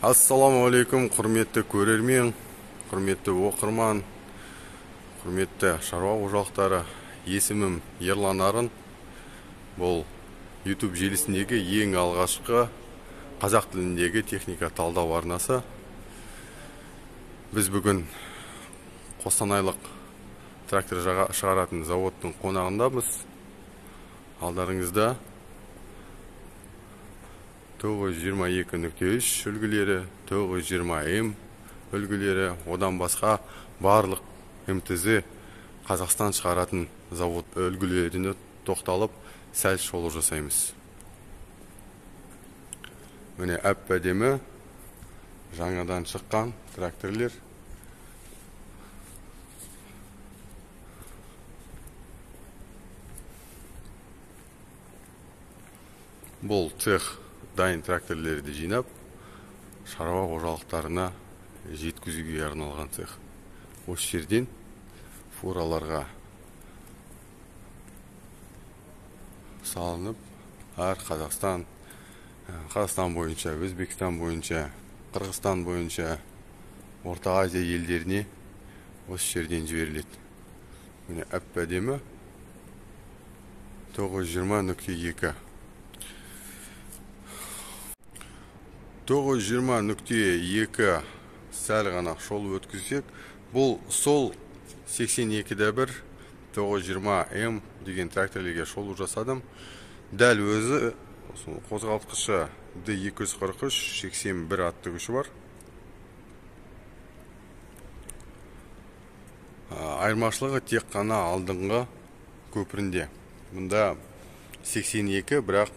Ассалаумағалейкум, құрметті көрермен, құрметті оқырман, құрметті шаруа қожалықтары. Есімім Ерлан Арын. Бұл YouTube желісіндегі ең алғашқы қазақ тіліндегі техника талдау арнасы. Біз бүгін Қостанайлық трактор шығаратын заводтың қонағындамыз. Алдарыңызда 922.3 үлгілері, 920М үлгілері, одан басқа барлық МТЗ Қазақстан шығаратын завод үлгілеріне тоқталып, сәл шолу жасаймыз. Міне әп-әдемі жаңадан шыққан тракторлер. Бұл цех дайын тракторлерді жинап, шаруа қожалықтарына жеткізуге арналған цех. Осы жерден фураларға салынып, әр Қазақстан бойынша, Өзбекстан бойынша, Қырғызстан бойынша, Орта Азия елдеріне осы жерден жіберіледі. Міне әп-әдемі 920.2. 920.2 сәл ғана шолу өткізсек, бұл сол 82.1 920М деген тракторлерге шолу жасадым. Дәл өзі қозғалтқышы D243 81 атты күші бар. Айырмашылығы тек қана алдыңғы көпірінде. Мұнда 82, бірақ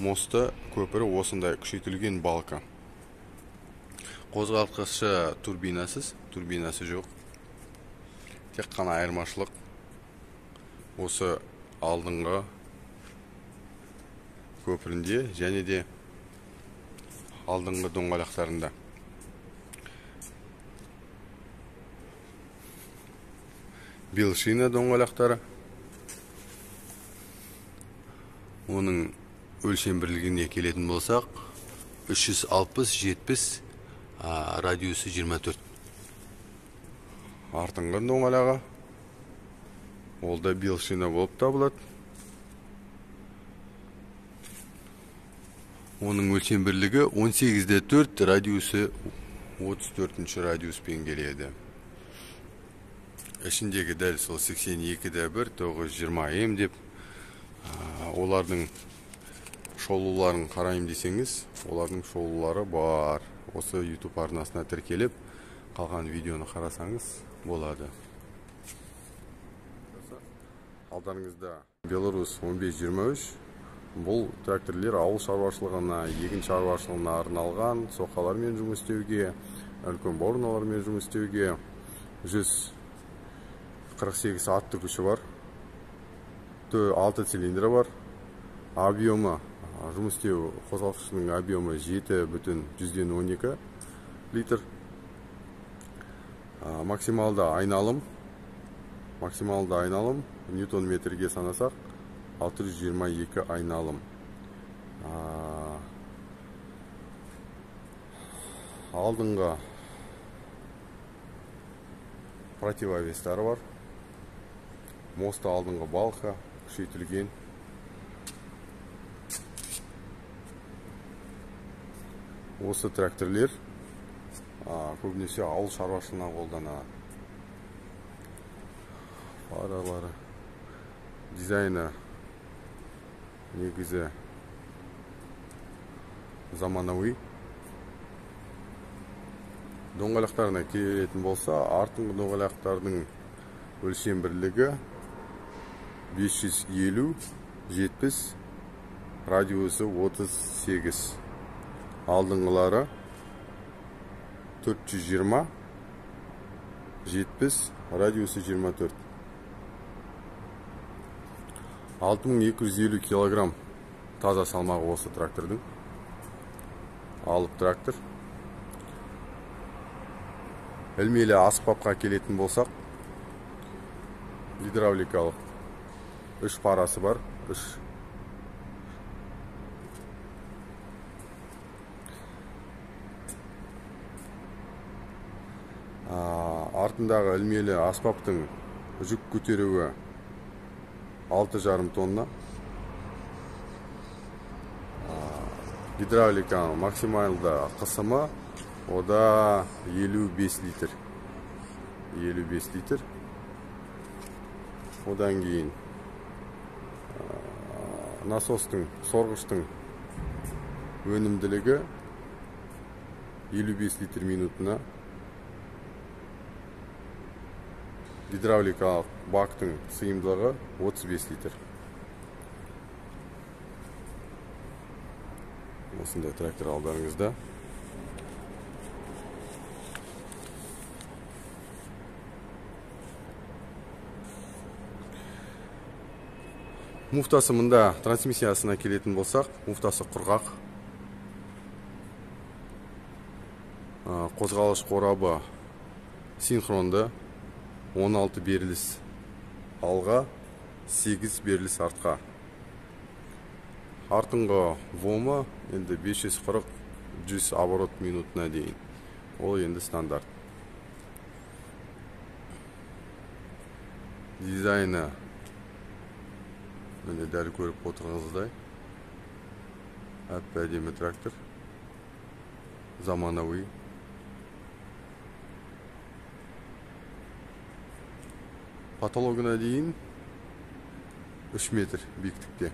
мосты көпірі осындай күшейтілген балка. Қозғалтқышы турбинасыз, турбинасы жоқ. Тек қана айырмашылық осы алдыңғы көпірінде және де алдыңғы доңғалақтарында. Белшина доңғалақтары. Оның өлшем бірлігіне келетін болсақ, 360-70, радиусы 24. Артыңғы доңғалағы, ол да белшина болып табылады. Оның өлшем бірлігі 18,4, радиусы 34 радиуспен келеді. Ішіндегі дәл сол 82,1 920М деп, олардың шолуларын қарайым десеңіз, олардың шолулары бар. Осы YouTube арнасына тіркеліп, қалған видеоны қарасаңыз болады. Алдарыңызда Беларусь 1523. Бұл тракторлер ауыл шаруашылығына, егін шаруашылығына арналған, соқалармен жұмыс істеуге, үлкен борналармен жұмыс істеуге. 148 атты күші бар. 6 цилиндрі бар. Объемы, жұмыс істеу қозғалтқышының объемы 7,12 литр. Максималды айналым ньютон метрге санасақ 622 айналым. Алдыңғы противовестары бар. Мосты алдыңғы балка күшейтілген. Осы тракторлер көбінесе ауыл шаруашылығына қолданады. Фаралары, дизайны негізі заманауи. Доңғалақтарына келетін болса, артыңғы доңғалақтардың өлшем бірлігі 550-70, радиусы 38. Алдыңғылары 420-70, радиусы 24. 6250 килограмм таза салмағы осы трактордың. Алып трактор. Ілмелі аспапқа келетін болсақ, гидравликалық 3 парасы бар, 3. Артындағы ілмелі аспаптың жүк көтеруі 6,5 тонна. Гидравликаның максималды қысымы ода 55 литр. 55 литр. Одан кейін насостың, сорғыштың өнімділігі 55 литр минутына. Гидравликалық бактың сыйымдылығы 35 литр. Осындай трактор алдарыңызда. Муфтасы мында трансмиссиясына келетін болсақ, муфтасы құрғақ. Қозғалыш қорабы синхронды. 16 беріліс алға, 8 беріліс артқа. Артыңғы ВОМы енді 540-100 оборот минутына дейін. Ол енді стандарт. Дизайны міне дәл көріп отырғаныңыздай. Әп-әдемі трактор. Заманауи. Потологына дейін 3 метр биіктікте.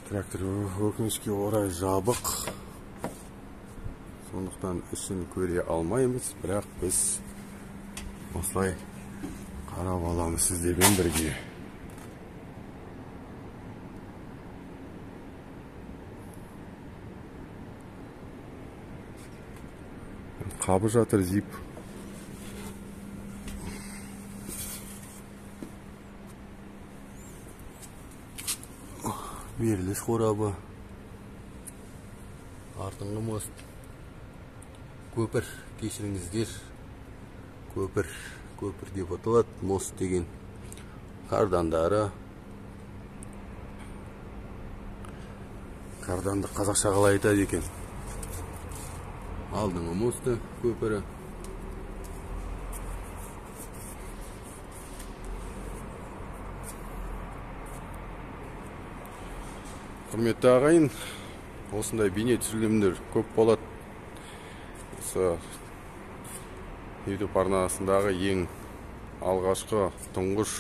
Трактор өкінішке орай жабық. Сондықтан ішін көре алмаймыз, бірақ біз осылай қарап аламыз сіздермен бірге. Қабы жатыр зип. Беріліс қорабы. Артыңғы мост. Көпір, кешіріңіздер. Көпір, көпір деп аталады, мост деген. Кардандары. Карданды қазақша қалай айтады екен? Алдыңғы мосты, көпірі. Құрметті ағайын, осындай бейне түсірілімдер көп болады. Осы YouTube арнасындағы ең алғашқы тұңғыш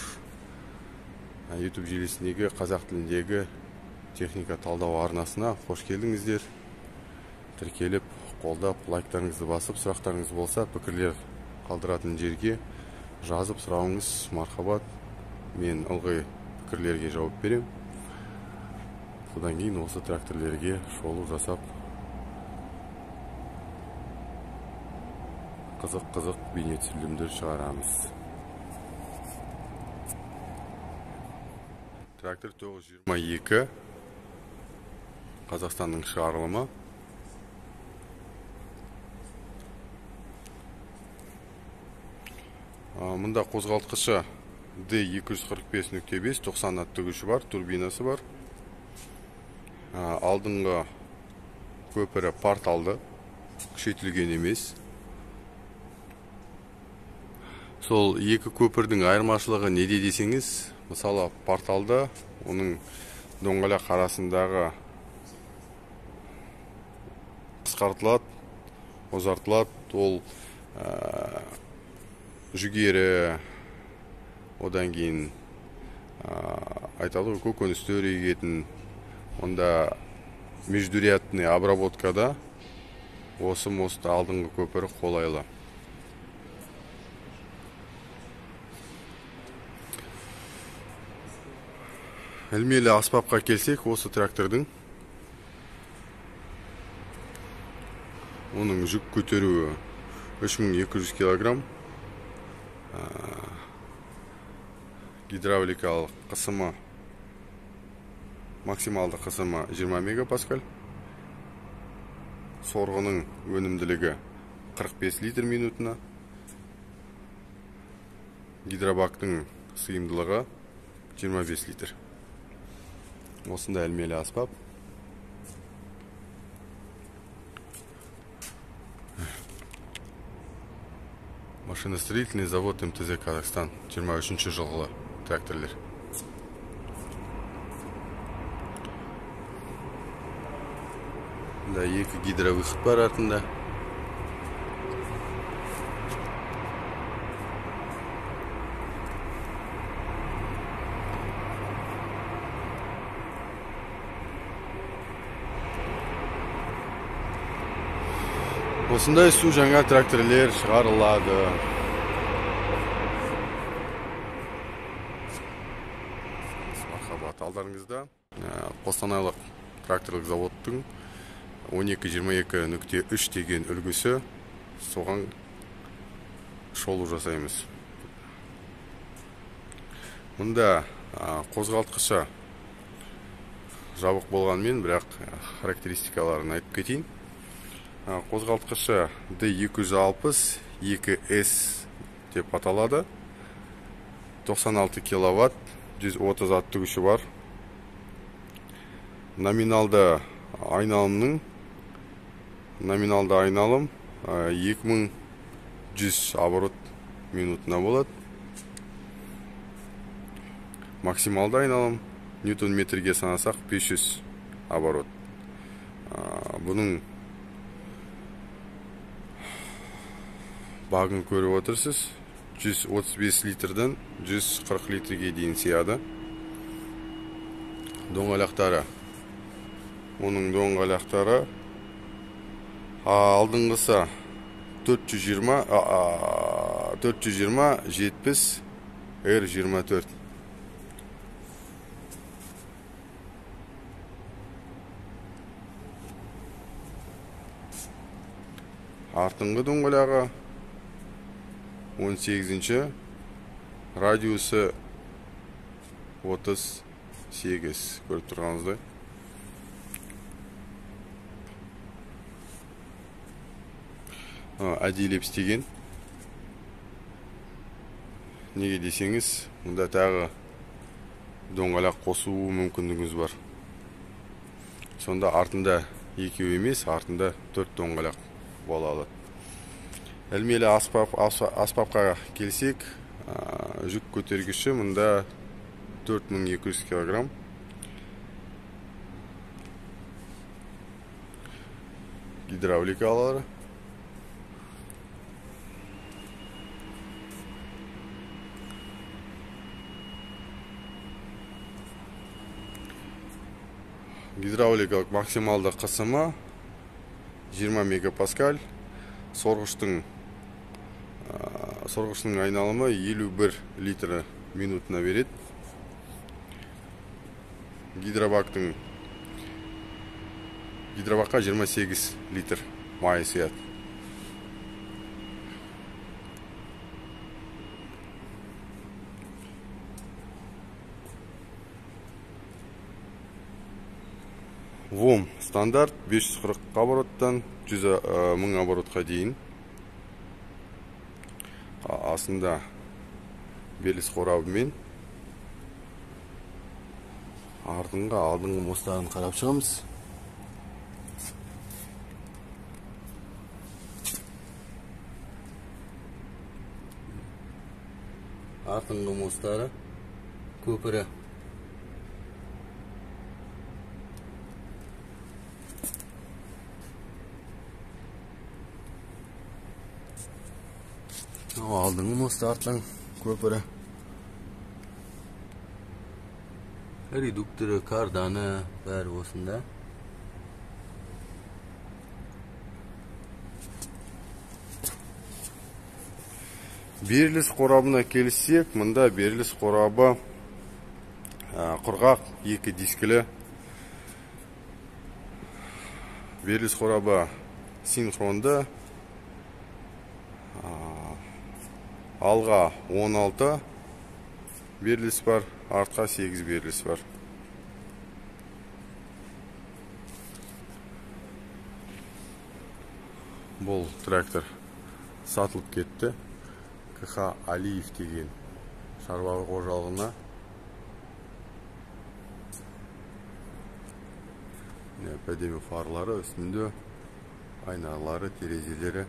YouTube желісіндегі қазақ тіліндегі техника талдау арнасына қош келдіңіздер. Тіркеліп, қолдап, лайктарыңызды басып, сұрақтарыңыз болса, пікірлер қалдыратын жерге жазып сұрауыңыз мархабат. Мен ылғи пікірлерге жауап беремін. Содан кейін осы тракторлерге шолу жасап, қызық-қызық бейне түсірілімдер шығарамыз. Трактор 922 Қазақстанның шығарылымы. Мұнда қозғалтқышы D245.5, 90 атты күші бар, турбинасы бар. Алдыңғы көпірі порталды, күшейтілген емес. Сол екі көпірдің айырмашылығы неде десеңіз, мысалы порталды, оның доңғалақ арасындағы қысқартылады, ұзартылады, ол жүгері, одан кейін айтады ғой, көкөністер егетін. Онда междурядный обработкада осы мост алдыңғы көпірі қолайлы. Ілмелі аспапқа келсек, осы трактордың оның жүк көтеруі 3200 килограмм. Гидравликалық қысымы, максималды қысымы 20 мегапаскаль. Сорғының өнімділігі 45 литр минутына. Гидробактың сыйымдылығы 25 литр. Осындай ілмелі аспап. Машиностроительный завод МТЗ Казахстан, 23 жылғы тракторлер. Да, екі гидровыход бар артында. Осындай су жаңа тракторлер шығарылады. Мархабат, алдарыңызда Қостанайлық тракторлық заводтың 12-22.3 деген үлгісі, соған шолу жасаймыз. Мұнда қозғалтқышы жабық болғанмен, бірақ характеристикаларын айтып кетейін. Қозғалтқышы D260 2S деп аталады. 96 киловатт, 130 атты күші бар. Номиналды айналым 2100 оборот минутына болады. Максималды айналым ньютон метрге санасақ 500 оборот. Бұның багын көріп отырсыз, 135 литрден 140 литрге дейін сияды. Доңғалақтары, оның доңғалақтары алдыңғысы 420 70 R24. Артыңғы доңғалағы 18-ші, радиусы 38, көріп тұрғаныңыздай. Әдейілеп істеген. Неге десеңіз, мұнда тағы доңғалақ қосу мүмкіндігіңіз бар. Сонда артында екеу емес, артында 4 доңғалақ бола алады. Ілмелі аспапқа келсек, жүк көтергіші мұнда 4200 килограмм. Гидравликалары. Гидравликалық максималды қысымы 20 мегапаскаль. Сорғыштың айналымы 51 литр минутына береді. Гидробакқа 28 литр май сияды. ВОМ стандарт 540 обороттан 100 мың оборотқа дейін. Астында беріліс қорабымен артыңғы алдыңғы мостарын қарап шығамыз. Артыңғы мостары, көпірі. Алдыңғы мосты арттан көпірі. Редукторы, карданы бәрі осында. Беріліс қорабына келсек, мында беріліс қорабы құрғақ екі дискілі. Беріліс қорабы синхронды. Алға 16 беріліс бар, артқа 8 беріліс бар. Бұл трактор сатылып кетті. КХ Алиев деген Шаруа қожалығына әдемі фарлары, үстінде айналары, терезелері.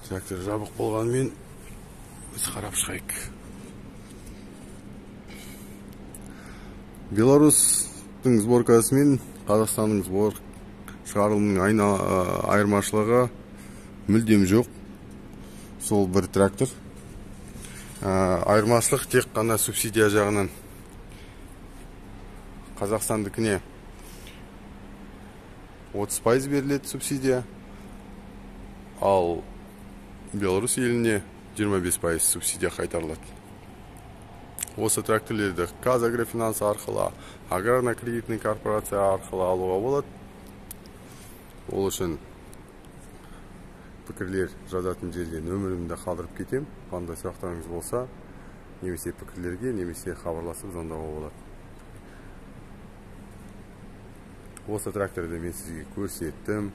Трактор жабық болғанымен біз қарап шығайық. Беларустың сборкасы мен Қазақстанның сбор шығарылымының айырмашылығы мүлдем жоқ. Сол бір трактор. Айырмашылық тек қана субсидия жағынан. Қазақстандікіне 30% беріледі субсидия, ал Беларусь еліне 25% субсидия қайтарылады. Осы тракторлерді КазАгроФинанс арқылы, аграрно-кредитный корпорация арқылы алуға болады. Ол үшін пікірлер жазатын жерге нөмірімді қалдырып кетем. Қандай сұрақтарыңыз болса, немесе пікірлерге, немесе хабарласып звондауға болады. Осы тракторды мен сізге көрсеттім.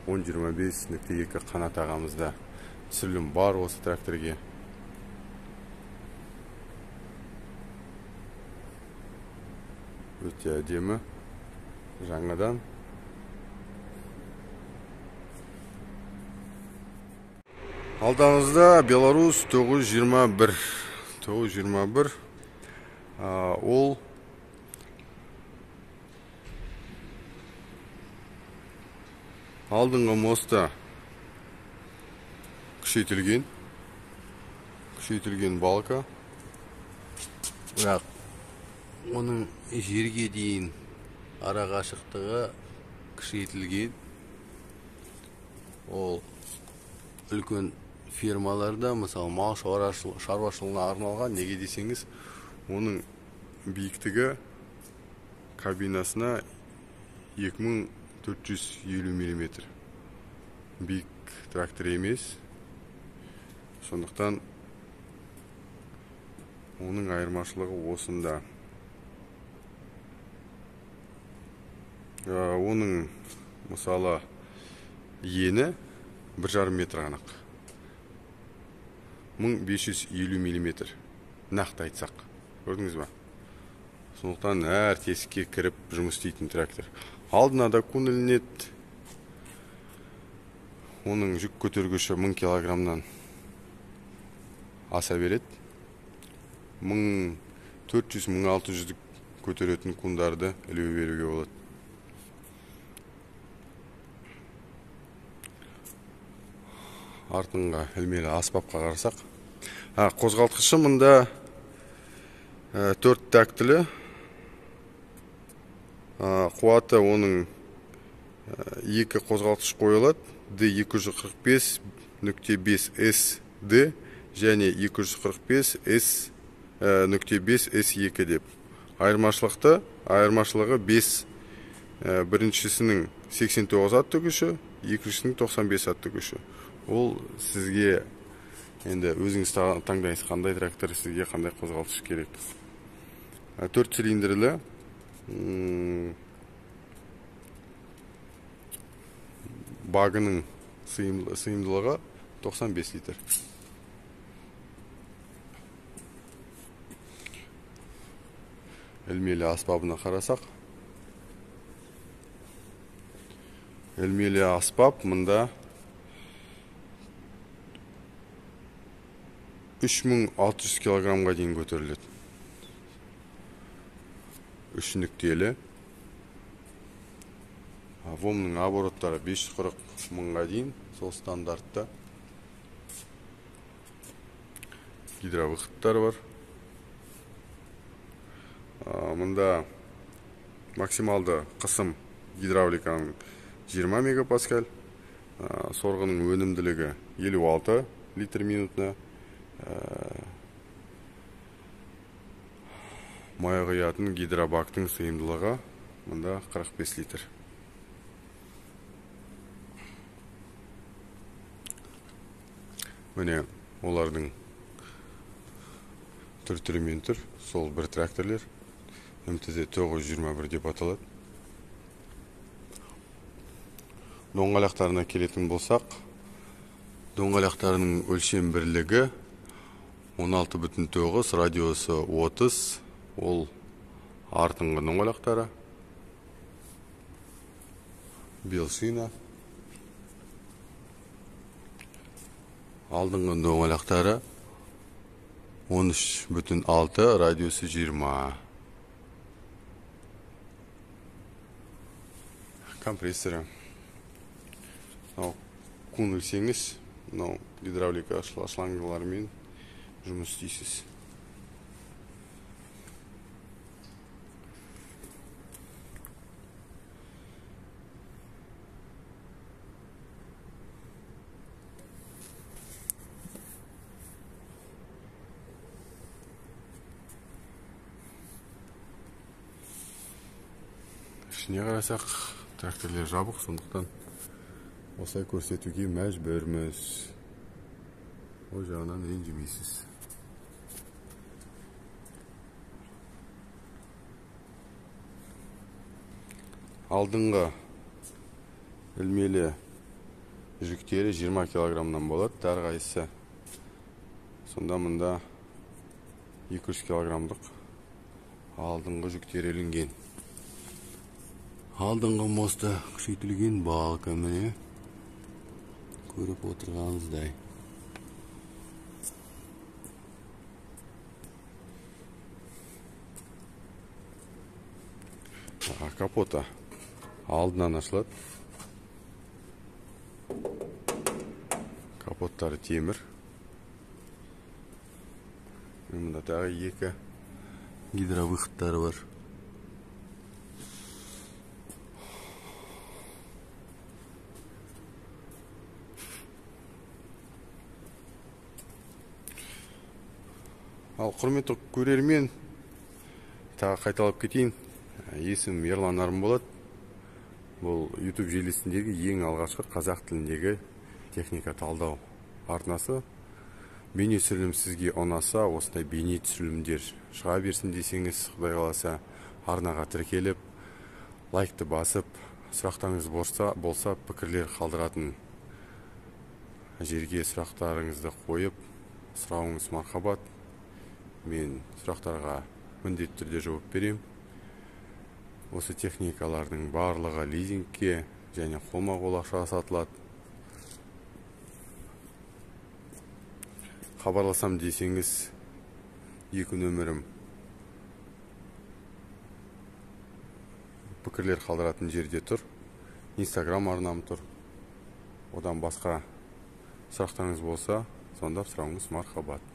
10.25.2 Қанат ағамызда түсірілім бар осы тракторге. Өте әдемі, жаңадан. Алдаңызда Беларусь 921. 921 ол алдыңғы моста күшейтілген балка. Бірақ оның жерге дейін арақашықтығы күшейтілген. Ол үлкен фермаларда, мысалы мал шаруашылығына арналған. Неге десеңіз, оның биіктігі кабинасына 2450 мм. Биік трактор емес. Сондықтан оның айырмашылығы осында. Оның мысалы ені 1,5 метр ғана. 1550 мм. Нақты айтсақ. Көрдіңіз ба? Сондықтан әр тесікке кіріп жұмыс істейтін трактор. Алдына да кун ілінеді. Оның жүк көтергіші 1000 килограммнан аса береді. 1400-1600 көтеретін кундарды іле беруге болады. Артынға ілмелі аспапқа қарасақ, қозғалтқышы мында 4 тактілі. Қуаты оның 2 қозғалтқыш қойылады. D245.5 SD және 245 S.5 S2 деп. Айырмашылығы 5. Біріншісінің 89 атты күші, екіншісінің 95 атты күші. Ол сізге енді өзіңіз таңдайсыз, қандай трактор сізге, қандай қозғалтқыш керек. 4 цилиндрлі, багының сыйымдылығы 95 литр. Ілмелі аспабына қарасақ, ілмелі аспап мында 3600 килограммға дейін көтеріледі. 3 нүктелі. ВОМ-ның обороттары 540 мыңға дейін, сол стандартта. Гидровыходтар бар. Мында максималды қысым гидравликаның 20 мегапаскаль, сорғының өнімділігі 56 литр минутына. Май құятын гидробактың сыйымдылығы мында 45 литр. Міне олардың түр-түрімен тұр. Сол бір тракторлер МТЗ 921 деп аталады. Доңғалақтарына келетін болсақ, доңғалақтарының өлшем бірлігі 16,9, радиусы 30, ол артыңғы доңғалақтары. Белшина. Алдыңғы доңғалақтары 13,6, радиусы 20. Компрессоры. Мынау көңілсеңіз, мынау гидравлика шлангаларымен жұмыс істейсіз. Ішіне қарасақ, тракторлер жабық, сондықтан осылай көрсетуге мәжбүрміз. Ол жағынан ренжімейсіз. Алдыңғы ілмелі жүктері 20 килограммнан болады, әрқайсысы. Сонда мұнда 200 килограммдық алдыңғы жүктері ілінген. Алдыңғы моста күшейтілген балка, міне көріп отырғаныңыздай. Капота алдынан ашылады. Капоттары темір. Мында тағы екі гидровыходтары бар. Ал құрметті көрермен, тағы қайталап кетейін. Есімім Ерлан Нарымболат. Бұл YouTube желісіндегі ең алғашқы қазақ тіліндегі техника талдау арнасы. Бейне түсірілім сізге ұнаса, осындай бейне түсірілімдер шыға берсін десеңіз, Құдай қаласа, арнаға тіркеліп, лайкты басып, сұрақтарыңыз болса, пікірлер қалдыратын жерге сұрақтарыңызды қойып, сұрауыңыз мархабат. Мен сұрақтарға міндетті түрде жауап беремін. Осы техникалардың барлығы лизингке және қолма-қол ақшаға сатылады. Хабарласам десеңіз, екі нөмірім пікірлер қалдыратын жерде тұр. Инстаграм арнам тұр. Одан басқа сұрақтарыңыз болса, звондап сұрауыңыз мархабат.